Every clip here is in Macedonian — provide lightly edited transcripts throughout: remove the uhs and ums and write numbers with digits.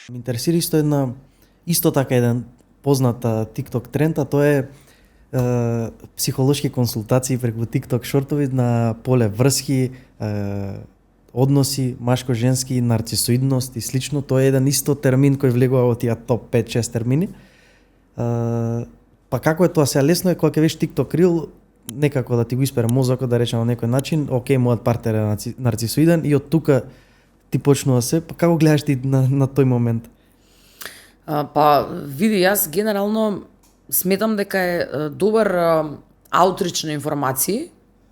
Ме интересира исто така еден познат TikTok тренд, а тоа е психолошки консултации преку TikTok шортови на поле врски, односи, машко-женски, нарцисоидност и слично. Тоа е еден исто термин кој влегува во тие топ 5-6 термини. Па како е тоа сега? Лесно е кога ќе веш TikTok рил, некако да ти го испере мозокот, да речеме на некој начин, окей, мојот партнер е нарцисоиден и од тука ти почнува се, па како гледаш ти на тој момент? Па види, јас генерално сметам дека е добар аутрич на информации,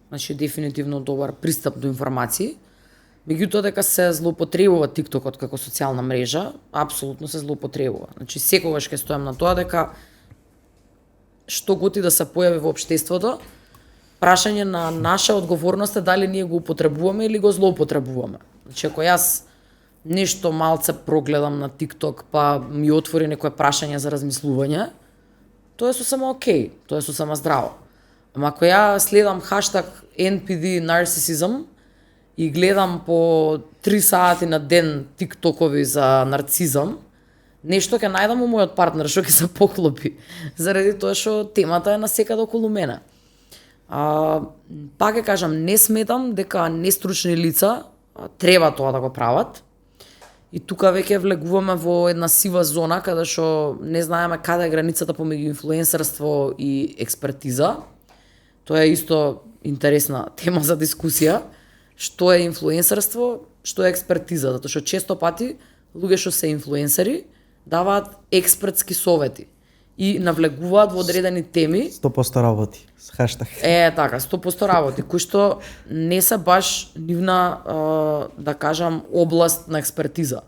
значи дефинитивно добар пристап до информации. Меѓутоа дека се злоупотребува TikTokот како социјална мрежа, апсолутно се злоупотребува. Значи секогаш ќе стојам на тоа дека што готи да се појави во општеството, прашање на наша одговорност е дали ние го употребуваме или го злоупотребуваме. Значи ако јас нешто малце прогледам на TikTok, па ми отвори некое прашање за размислување, тоа е сосема окей, тоа е сосема здраво. Ама ако ја следам хаштаг NPD нарцисизм и гледам по 3 сати на ден тиктокови за нарцизам, нешто ќе најдам у мојот партнер што ќе се поклопи, заради тоа што темата е насекаде околу мене. Пак ќе кажам, не сметам дека нестручни лица треба тоа да го прават. И тука веќе влегуваме во една сива зона каде што не знаеме каде е границата помеѓу инфлуенсерство и експертиза. Тоа е исто интересна тема за дискусија. Што е инфлуенсерство, што е експертиза, затоа што често пати луѓе што се инфлуенсери даваат експертски совети и навлегуваат во одредени теми. 100% работи с хаштаг. Така, 100% работи, кои што не се баш нивна, да кажам, област на експертиза.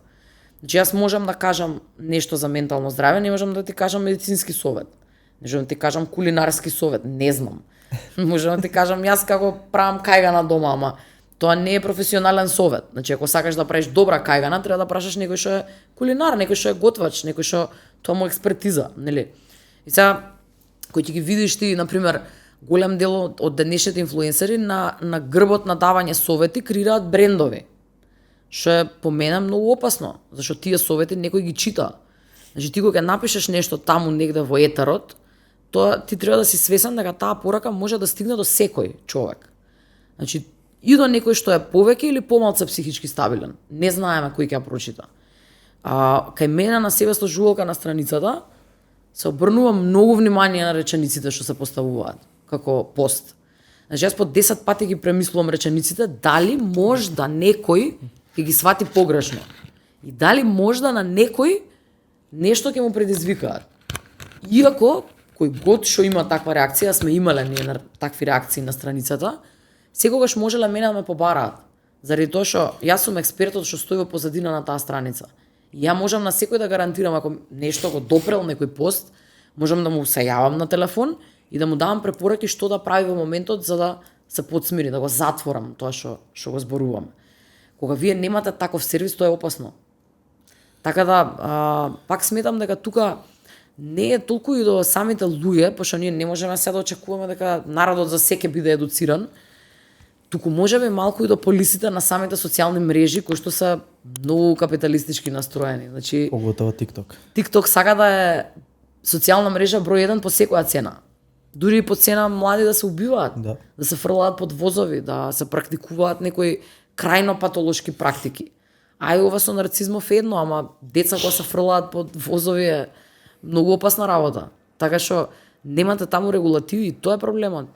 Значи јас можам да кажам нешто за ментално здраве, не можам да ти кажам медицински совет. Не можам да ти кажам кулинарски совет, не знам. Можам да ти кажам јас како правам кајгана дома, ама тоа не е професионален совет. Значи ако сакаш да правиш добра кајгана, треба да прашаш некој што е кулинар, некој што е готвач, некој што тоа му експертиза, нели? И сега кој ќе ги видиш ти, на пример, голем дел од денешните инфлуенсери на грбот на давање совети креираат брендови. Што е по мене многу опасно, зашто тие совети некој ги чита. Значи ти кога напишеш нешто таму негде во етерот, тоа ти треба да си свесен дека таа порака може да стигне до секој човек. Значи и до некој што е повеќе или помалку психички стабилен. Не знаеме кој ќе ја прочита. Кај мене на себеслужувалка на страницата се обрнува многу внимание на речениците што се поставуваат како пост. Значи јас по 10 пати ги премислувам речениците дали можда некој ќе ги свати погрешно. И дали можда на некој нешто ќе му предизвикаат. Иако кој год што има таква реакција, сме имале ние на такви реакции на страницата, секогаш можеле мене да ме побараат. Заради тоа што јас сум експертот што стои во позадина на таа страница. И ја можам на секој да гарантирам ако нешто го допрел некој пост, можам да му се јавам на телефон и да му давам препораки што да прави во моментот за да се подсмири, да го затворам тоа што го зборувам. Кога вие немате таков сервис, тоа е опасно. Така да, пак сметам дека тука не е толку и до самите луѓе, пошто ние не можеме сега да очекуваме дека народот за се ќе биде едуциран, туку можеби малку и до полисите на самите социјални мрежи кои што се многу капиталистички настроени. Значи Поготово TikTok. TikTok сака да е социјална мрежа број 1 по секоја цена. Дури и по цена млади да се убиваат, да се фрлаат под возови, да се практикуваат некои крајно патолошки практики. Ај ова со нарцизмов едно, ама деца кога се фрлаат под возови е многу опасна работа. Така што немате таму регулативи и тоа е проблемот.